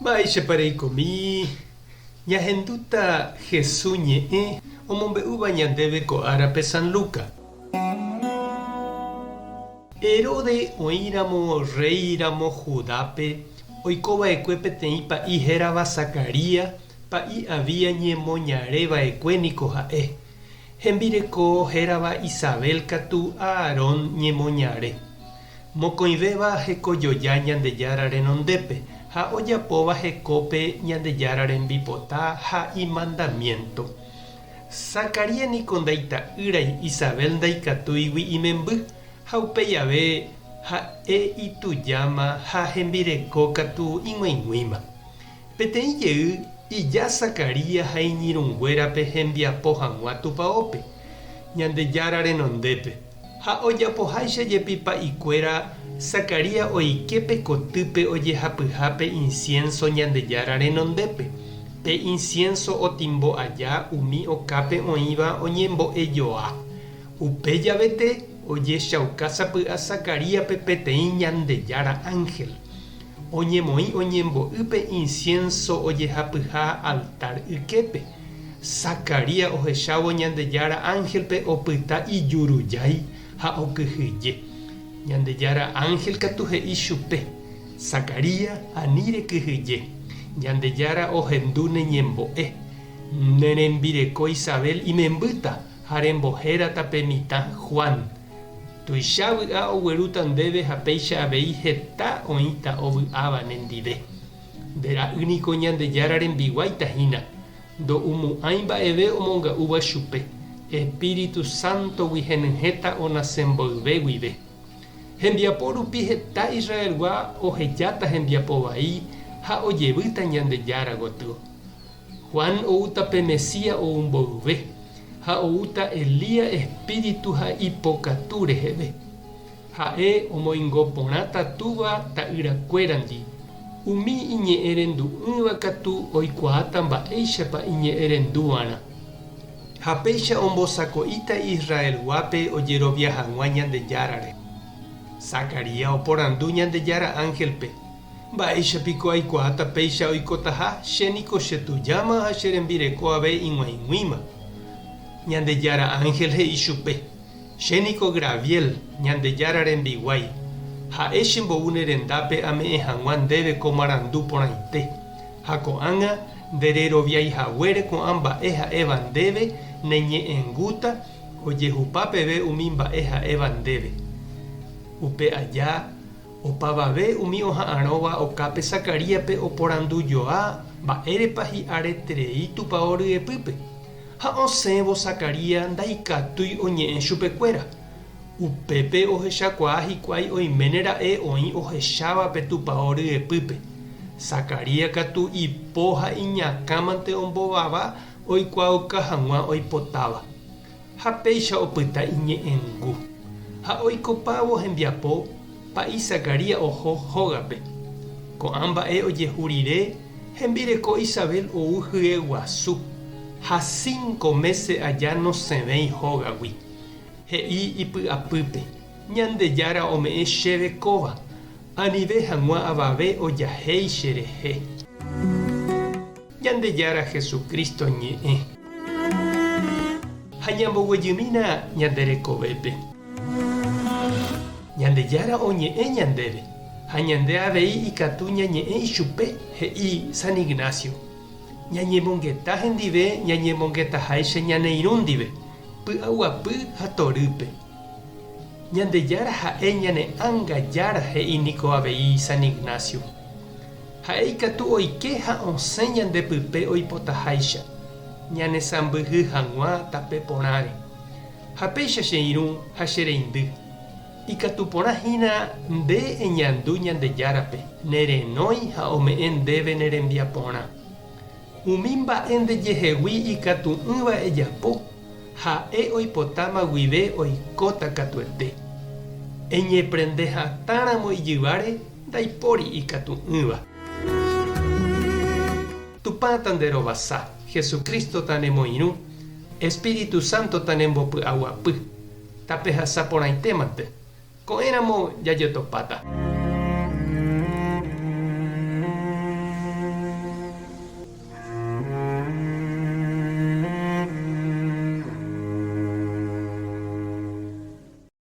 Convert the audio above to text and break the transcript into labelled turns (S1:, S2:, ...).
S1: Mba'éichapa reikomi ñahendúta Hesu ñe'ẽ omombe'úva ñandéve ko árape San Luca? Herodes oĩramo rréi ramo Judápe oiko va'ekue peteĩ pa'i hérava Zacarías, pa'i Abías ñemoñare va'ekue niko ha'e. Hembireko hérava Isabel katu Aarón ñemoñare. Mokõivéva hekojoja Ñandejára renondépe ha ojapóva hekópe Ñandejára rembipota ha imandamiénto. Zacarías niko ndaita'ýrai Isabel ndaikatúigui imemby, ha upéi ave ha'e itujáma ha hembireko katu ig̃uaig̃uíma. Peteĩ jey ija Zacarías ha iñirũnguérape hembiapo hag̃ua tupaópe, Ñandejára renondépe. Ha ojapoháicha jepi pa'ikuéra, Zacarías oike pe kotýpe ojehapyhápe insiénso Ñandejára renondépe. Pe insiénso otimbo aja umi okápe oĩva oñembo'e joa. Upe javete ojechauka sapy'a Zacaríaspe peteĩ Ñandejára ánhel. Oñemoĩ oñembo'y pe insiénso ojehapyha altár yképe. Zacarías ohechávo Ñandejára ánhelpe opyta ijurujái ha okyhyje. Ñandejára ánhel katu he'i chupe, Zacarías, ani rekyhyje. Ñandejára ohendu ne ñembo'e. Ne rembireko Isabel imembýta ha rembohérata pe mitã Juan. Tuicha vy'a oguerúta ndéve ha péicha avei heta oĩta ovy'áva nendive. Nde ra'y niko Ñandejára rembiguáita hína, ndo'umo'ãi mba'eve omonga'úva chupe, Espíritu Sántogui henyhẽta onase mboyve guive. Hembiapo rupi heta Israelgua ohejáta hembiapo vai ha ojevýta Ñandejára gotyo. Juan oúta pe Mesías ou mboyve, ha oúta Elías espíritu ha ipokatu reheve. Ha'e omoingo porãta túva ta'yrakuérandi, umi iñe'ẽrendu'ỹva katu oikuaáta mba'éichapa iñe'ẽrenduva'erã. Ha péicha ombosako'íta Israelguápe ojerovia hag̃ua Ñandejárare. Zacarías oporandu Ñandejára ánhelpe, Mba'éicha piko aikuaáta péicha oikotaha, che niko chetujáma ha che rembireko ave ig̃uaig̃uíma. Ñandejára ánhel he'i chupe, Che niko Graviel, Ñandejára rembiguái. Ha'e chembou ne rendápe ame'ẽ hag̃ua ndéve ko marandu porãite. Ha ko'ág̃a ndereroviái haguére ko'ã mba'e ha'éva ndéve neñe'ẽngúta ojehupa peve umi mba'e ha'éva ndéve. Upe aja, Opavave umi oha'arõva okápe Zacaríaspe oporandujoa mba'érepa hi'areterei tupao ryepýpe. Ha osẽvo Zacarías ndaikatúi oñe'ẽ chupekuéra. Upépe ohechakuaa hikuái oiméne ra'e oĩ ohecháva pe tupao ryepýpe. Zacarías katu ipo ha iñakãmante ombovava oikuaauka hag̃ua oipotáva. Ha péicha opyta iñe'ẽngu. Ha oikopávo hembiapo, pa'i Zacarías oho hógape. Ko'ã mba'e ojehu rire, hembireko Isabel ou hye guasu, ha cinco mése aja nosẽvéi hógagui. He'i ipy'apýpe, Ñandejára ome'ẽ chéve kóva, anive hag̃ua avave ojahéi cherehe. Ñandejára Jesucristo ñe'ẽ. Ha ñamboguejymína ñande rekovépe. Ñandejára oñe'ẽ ñandéve, ha ñande avei ikatu ñañe'ẽ ichupe, he'i San Ignacio. Ñañemongeta hendive ñañemongetaháicha ñane irũ ndive, py'aguapy ha torýpe. Ñandejára ha'e ñane ánga Jára he'i niko avei San Ignacio. Ha'e ikatu oike ha osẽ ñande pype oipotaháicha, ñanesãmbyhy hag̃ua tape porãre. Ha péicha che irũ ha che reindy, ikatu porã hína nde eñandu Ñandejárape nerenói ha ome'ẽ ndéve ne rembiaporã. Umi mba'e ndejehegui ikatu'ỹva ejapo, ha'e oipotáma guive oikóta katuete. Eñeprende hatãramo ijyváre ndaipóri ikatu'ỹva. Tupã tanderovasa, Jesucristo tanemoirũ, Espíritu Santo tanembopy'aguapy. Tapehasa porãitémante. Ko'ẽramo jajotopáta.